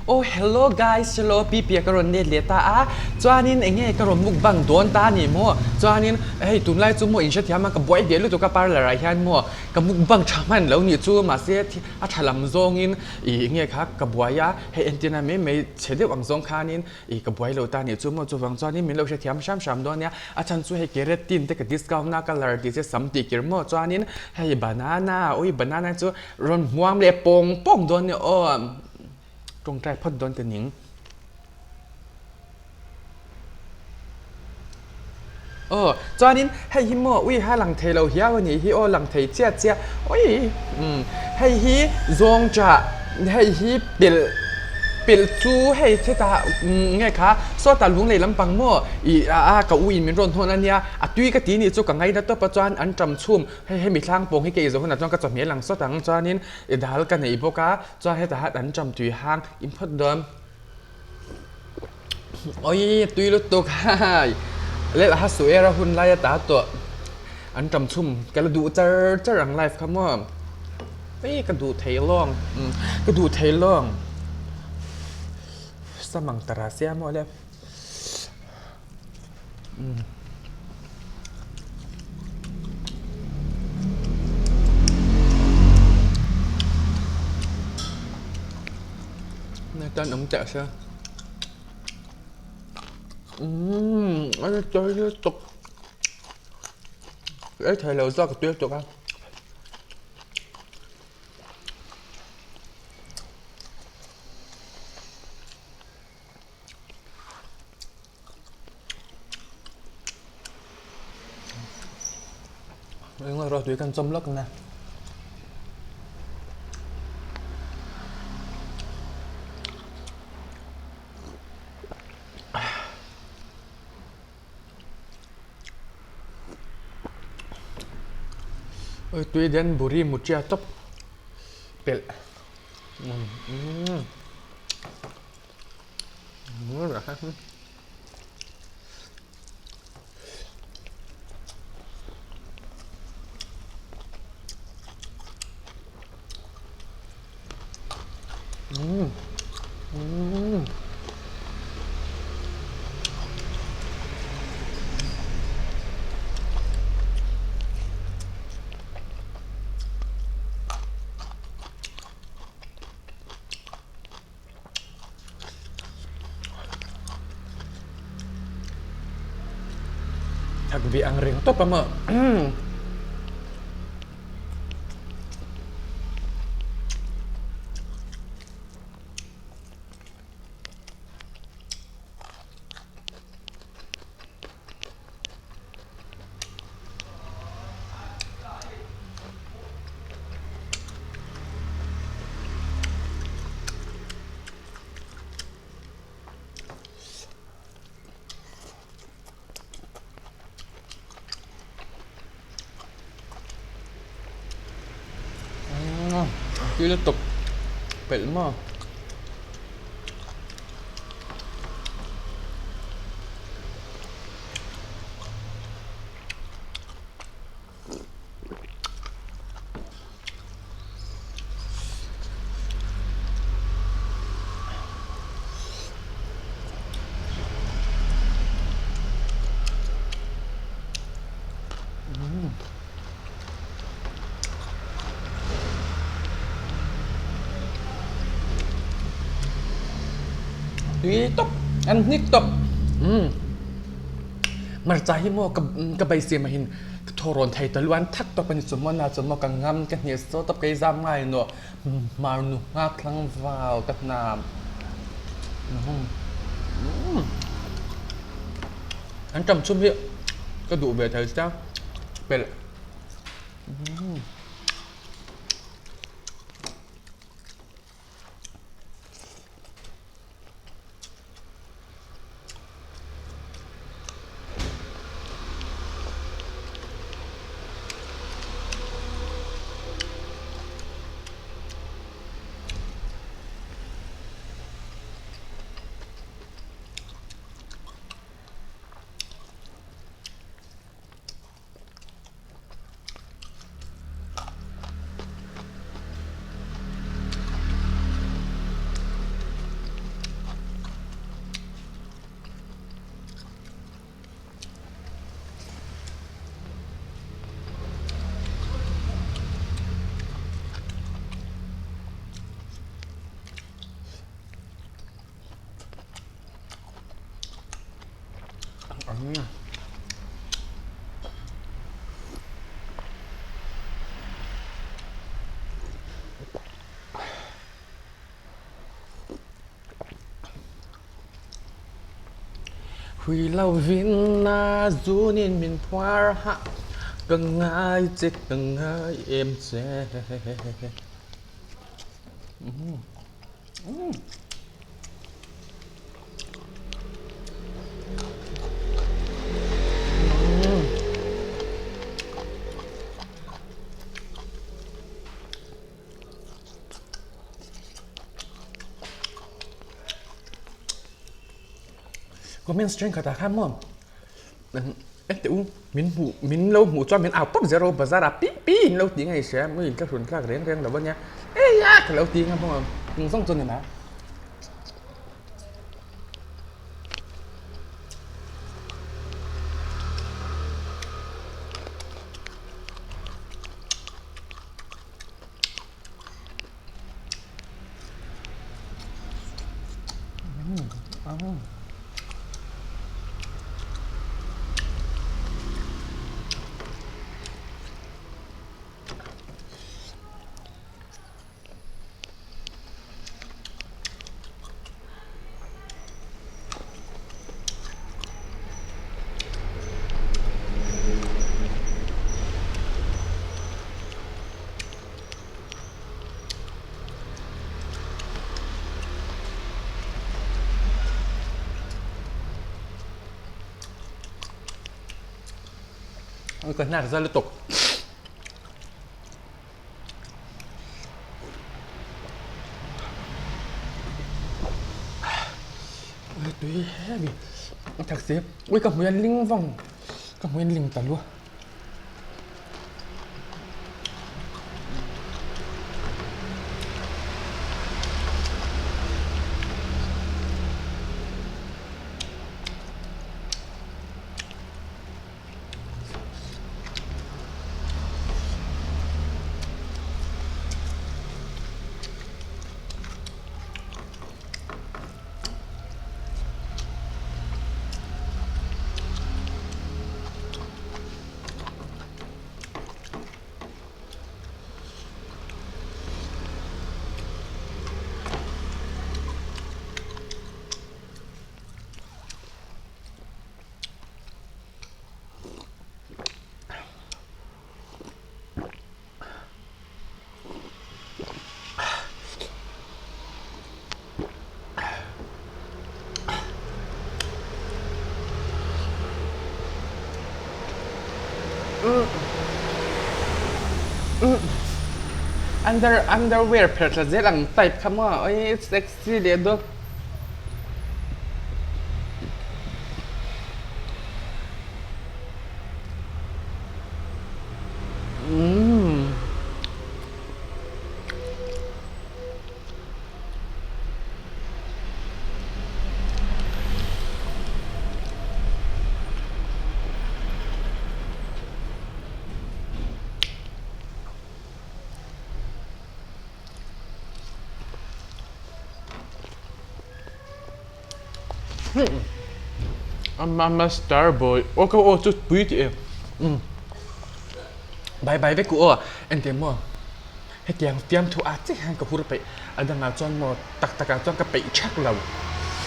Oh hello guys hello Pipia ka rawn let leh ta a chuanin enge ka rawn mukbang dawn ta a ni maw chuanin hei tunlai chu maw in hrethiam a ka buai ve lutuk a parlour ah hian maw ka mukbang tha hman lo nih chu mahse a tha lam zawngin ih enge kha ka buai a hei entirna mai mai chhe deuh ang zawng khanin ih ka buai lo ta a nih chu maw chuvang chuanin min lo hrethiam hram hram dawn nia a chhan chu hei keratin te ka discount a colour tih che sam tih kir maw chuanin hei banana ui banana chu Rawn hmuam leh pawng pawng dawn nia aw, tawngtai phawt dawn ta ning. Aw, chuanin hei hi maw ui ha lang thei lo hiau a nih hi aw, lang thei chiah chiah, ui umm hei hi zawng chah hei hi pelh pelh chu hei hetah nge kha sawtah lung lei lampang maw ih a ka u in min rawn hawn a nia a tui ka ti nih chu ka ngaina tawp a chuan an ṭam chhum Hei hemi thlang pawng hi kei zawh hunah chuan ka chawhmeh lang sawt ang chuanin i dal ka nei bawk a chuan hetah hian an ṭam tui hang in phawt dawn awii tui lutuk hai leh a su era hun lai ata tawh an ṭam chhum ka la duh char char ang life kha maw hei ka duh thei lawng ka duh thei lawng samang tara sia maw le. Tan awm teh se umm a tui lutuk ei thei lo zawk a tui lutuk a. Eng erawh tui kan chawm lawk na. Oi tui den buri mutia tawp pelh. Thak ve ang reng tawp a maw. Tui lutuk pelh maw. Tui tawp an hnik tawp umm hmarcha hi maw ka beisei mahin ka thaw rawn thei ta luan thak tawp a ni chu maw na chu maw ka ngam ka hnial saw tawp ka izam ngai nuah hmar nu nghak thlang vau ka hnam umm an tam chhum hi ka duh ve thei sia pelh. Hui lovin a zunin min phuar ha, ka ngai che ka ngai em che. Comments thenkhatah khan maw eng teh u min hmuh min lo hmuh chuan min au pawp zel rawh bazar ah pi pi in lo tih ngei sia mi ka hrun thlak reng reng lo ania ei a ka lo ti nga maw eng zawng chu a ni mai. Ka hnar za lutuk. Tui heavy a thak si ui ka hmui a ling vang ka hmui a ling ta luah. Under underwear pherh thla zel ang type kha maw oi sexy leh dawn. Amama star boy aw ka aw chu pui tih e umm bye bye vek u aw engtiang maw hetiang fiamthu ah chiah hian ka hur peih a dangah chuan maw tak takah chuan ka peih thak lo.